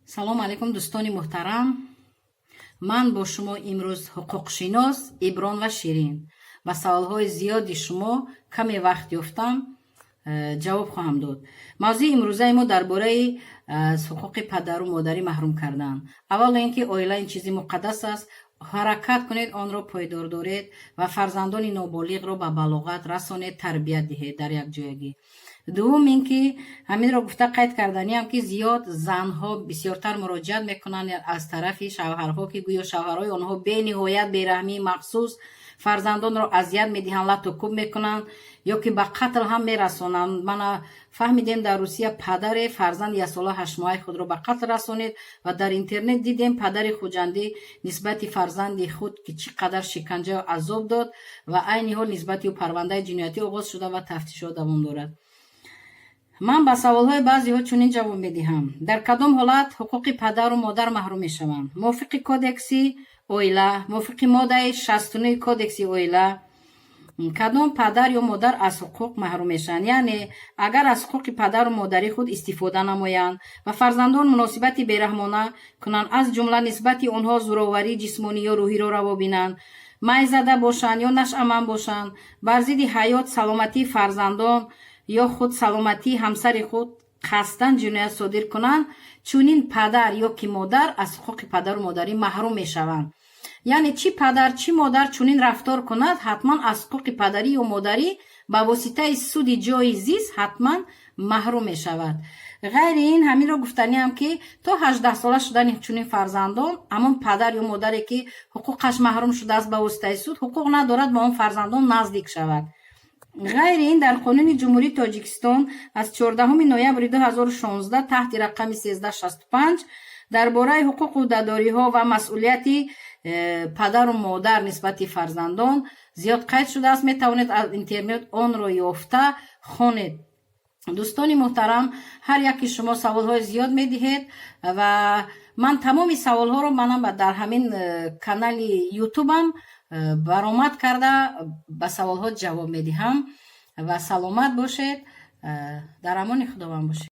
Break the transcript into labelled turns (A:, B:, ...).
A: Салом алейкум, дӯстони муҳтарам. Ман бо шумо имрӯз ҳуқуқшинос Иброн ва Ширин. Ба саволҳои зиёди шумо каме вақт ёфтам, ҷавоб хоҳам дод. Мавзӯи имрӯзаи мо дар бораи аз ҳуқуқи падару модарӣ маҳрум кардан. Аввало ин ки оила ин чизи муқаддас аст. Ҳаракат кунед, онро пойдор доред ва фарзандони ноболиғро ба балоғат расонед, тарбият диҳед дар якҷоягӣ. Дуввум ин ки ҳаминро гуфта қайд карданиам, ки зиёд занҳо бисёртар муроҷиат мекунанд аз тарафи шавҳарҳо, ки гӯё шавҳарҳои онҳо бениҳоят бераҳмии махсус фарзандонро азият медиҳанд, лату куб мекунанд ё ки ба қатл ҳам мерасонанд. Мана, фаҳмидем, дар Русия падаре фарзанди яксола ҳаштмоҳаи худро ба қатл расонид ва дар интернет дидем, падари хуҷандӣ нисбати фарзанди худ ки чӣ қадар шиканҷа азоб дод ва айни ҳол нисбати ӯ парвандаи ҷиноятӣ оғоз шуда ва тафтишот давом дорад. Ман ба саволҳои баъзеҳо чунин ҷавоб медиҳам: дар кадом ҳолат ҳуқуқи падару модар маҳрум мешаванд? Мувофиқи Кодекси оила, мувофиқи моддаи 69 Кодекси оила, кадом падар ё модар аз ҳуқуқ маҳрум мешаванд? Яъне агар аз ҳуқуқи падару модари худ истифода намоянд ва фарзандон муносибати бераҳмона кунанд, аз ҷумла нисбати онҳо зӯроварии ҷисмонӣ ё рӯҳиро раво бинанд, майзада бошанд ё нашъаманд бошанд, бар зидди ҳаёт, саломатии фарзандон ё худ саломатии ҳамсари худ қасдан ҷиноят содир кунанд, чунин падар ё ки модар аз ҳуқуқи падару модарӣ маҳрум мешаванд. Яъне чӣ падар, чӣ модар чунин рафтор кунад, ҳатман аз ҳуқуқи падарӣ ё модарӣ ба воситаи суди ҷойи зист ҳатман маҳрум мешавад. Ғайри ин, ҳаминро гуфтаниам, ки то 18сола шудани чунин фарзандон ҳамон падар ё модаре, ки ҳуқуқаш маҳрум шудааст ба воситаи суд, ҳуқуқ надорад ба он фарзандон наздик шавад. Ғайри ин, дар Қонуни Ҷумҳурии Тоҷикистон аз 14 ноябри 2016 таҳти рақами 1365 дар бораи ҳуқуқу ӯҳдадориҳо ва масъулияти падару модар нисбати фарзандон зиёд қайд шудааст. Метавонед аз интернет онро ёфта хонед. Дӯстони муҳтарам, ҳар яки шумо саволҳои зиёд медиҳед ва ман тамоми саволҳоро манам дар ҳамин канали Ютубам баромад карда, ба саволҳо ҷавоб медиҳам. Ва саломат бошед, дар амони Худованд бошед.